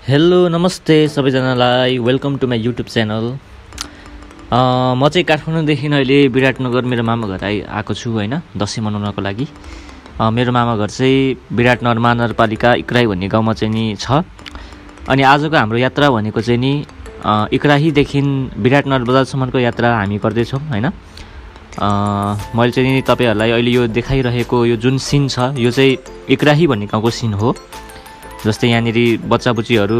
Hello नमस्ते सबैजनालाई welcome to my YouTube channel. म चाहिँ काठमाडौँदेखि अहिले विराटनगर मेरो मामा घर आएको छु होइन, दसैँ मनाउनको लागि। मेरो मामा घर चाहिँ विराटनगर महानगरपालिका इक्राही भन्ने गाउँमा चाहिँ नि छ। अनि आजको हाम्रो यात्रा भनेको चाहिँ नि इक्राहीदेखि विराटनगर बजारसम्मको यात्रा हामी गर्दैछौँ होइन। मैले चाहिँ नि तपाईँहरूलाई अहिले यो देखाइरहेको यो जुन सिन छ यो चाहिँ इक्राही भन्ने गाउँको सिन हो। जस्तै यहाँनिर बच्चाबुच्चीहरू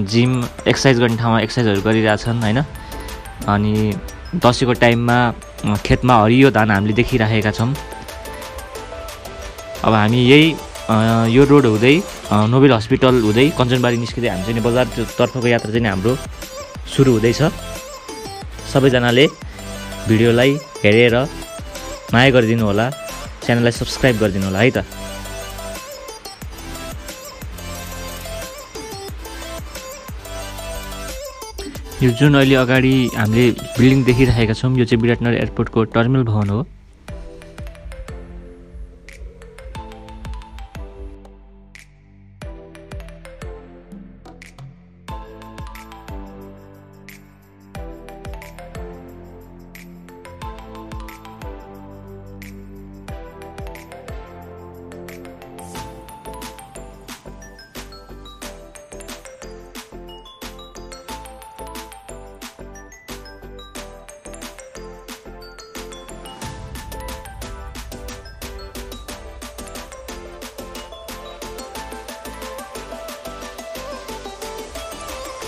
जिम एक्सर्साइज गर्ने ठाउँमा एक्सर्साइजहरू गरिरहेछन् होइन। अनि दसैँको टाइममा खेतमा हरियो धान हामीले देखिरहेका छौँ। अब हामी यही यो रोड हुँदै नोबेल हस्पिटल हुँदै कञ्चनबारी निस्किँदै हामी चाहिँ बजारतर्फको यात्रा चाहिँ हाम्रो सुरु हुँदैछ। सबैजनाले भिडियोलाई हेरेर माया गरिदिनु होला, च्यानललाई सब्सक्राइब गरिदिनु होला है त। यो जुन अहिले अगाडि हामीले बिल्डिङ देखिरहेका छौँ यो चाहिँ विराटनगर एयरपोर्टको टर्मिनल भवन हो।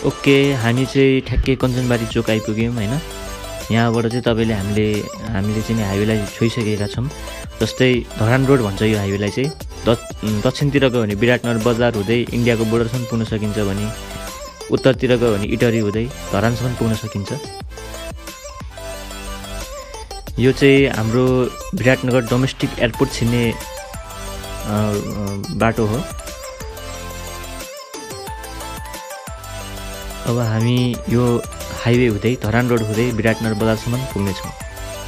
ओके, हामी चाहिँ ठ्याक्कै कञ्चनबारी चोक आइपुग्यौँ होइन। यहाँबाट चाहिँ हामीले चाहिँ हाइवेलाई छोइसकेका छौँ। जस्तै धरान रोड भन्छ यो हाइवेलाई चाहिँ। दक्षिणतिर गयो भने विराटनगर बजार हुँदै इन्डियाको बोर्डरसम्म पुग्न सकिन्छ भने उत्तरतिर गयो भने इटरी हुँदै धरानसम्म पुग्न सकिन्छ। यो चाहिँ हाम्रो विराटनगर डोमेस्टिक एयरपोर्ट छिर्ने बाटो हो। अब हामी यो हाइवे हुँदै धरान रोड हुँदै विराटनगर बजारसम्म पुग्नेछौँ।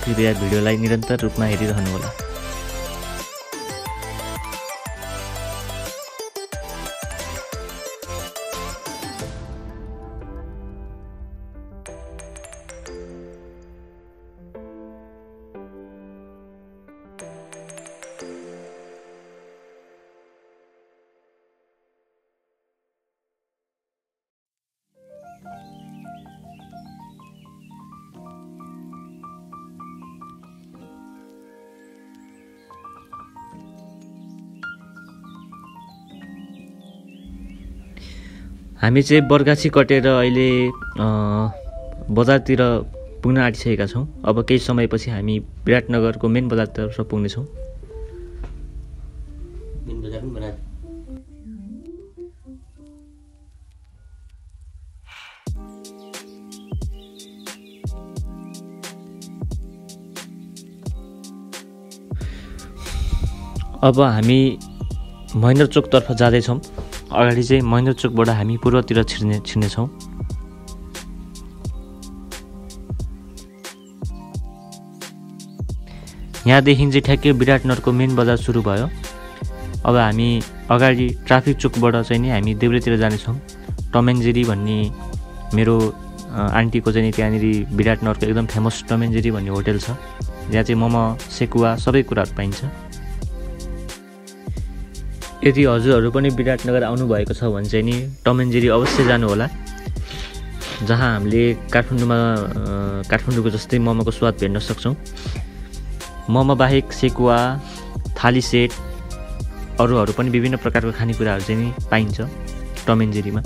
कृपया भिडियोलाई निरन्तर रूपमा हेरिरहनुहोला। हामी चाहिँ बरगाछी कटेर अहिले बजारतिर पुग्न आँटिसकेका छौँ। अब केही समयपछि हामी विराटनगरको मेन बजारतर्फ पुग्नेछौँ। अब हामी महेन्द्र चोकतर्फ जाँदैछौँ। अगाडि चाहिँ महेन्द्र चोकबाट हामी पूर्वतिर छिर्नेछौँ। यहाँदेखि चाहिँ ठ्याक्कै विराटनगरको मेन बजार सुरु भयो। अब हामी अगाडि ट्राफिक चोकबाट चाहिँ नि हामी देब्रेतिर जानेछौँ। टम एन्ड जेरी भन्ने मेरो आन्टीको चाहिँ नि त्यहाँनिर विराटनगरको एकदम फेमस टम एन्ड जेरी भन्ने होटल छ, जहाँ चाहिँ मोमो सेकुवा सबै कुराहरू पाइन्छ। यदि हजुरहरू पनि विराटनगर आउनुभएको छ भने चाहिँ नि टम एन्ड जेरी अवश्य जानुहोला, जहाँ हामीले काठमाडौँको जस्तै मोमोको स्वाद भेट्न सक्छौँ। मोमो बाहेक सेकुवा, थाली सेट, अरूहरू पनि विभिन्न प्रकारको खानेकुराहरू चाहिँ नि पाइन्छ टम एन्ड जेरीमा।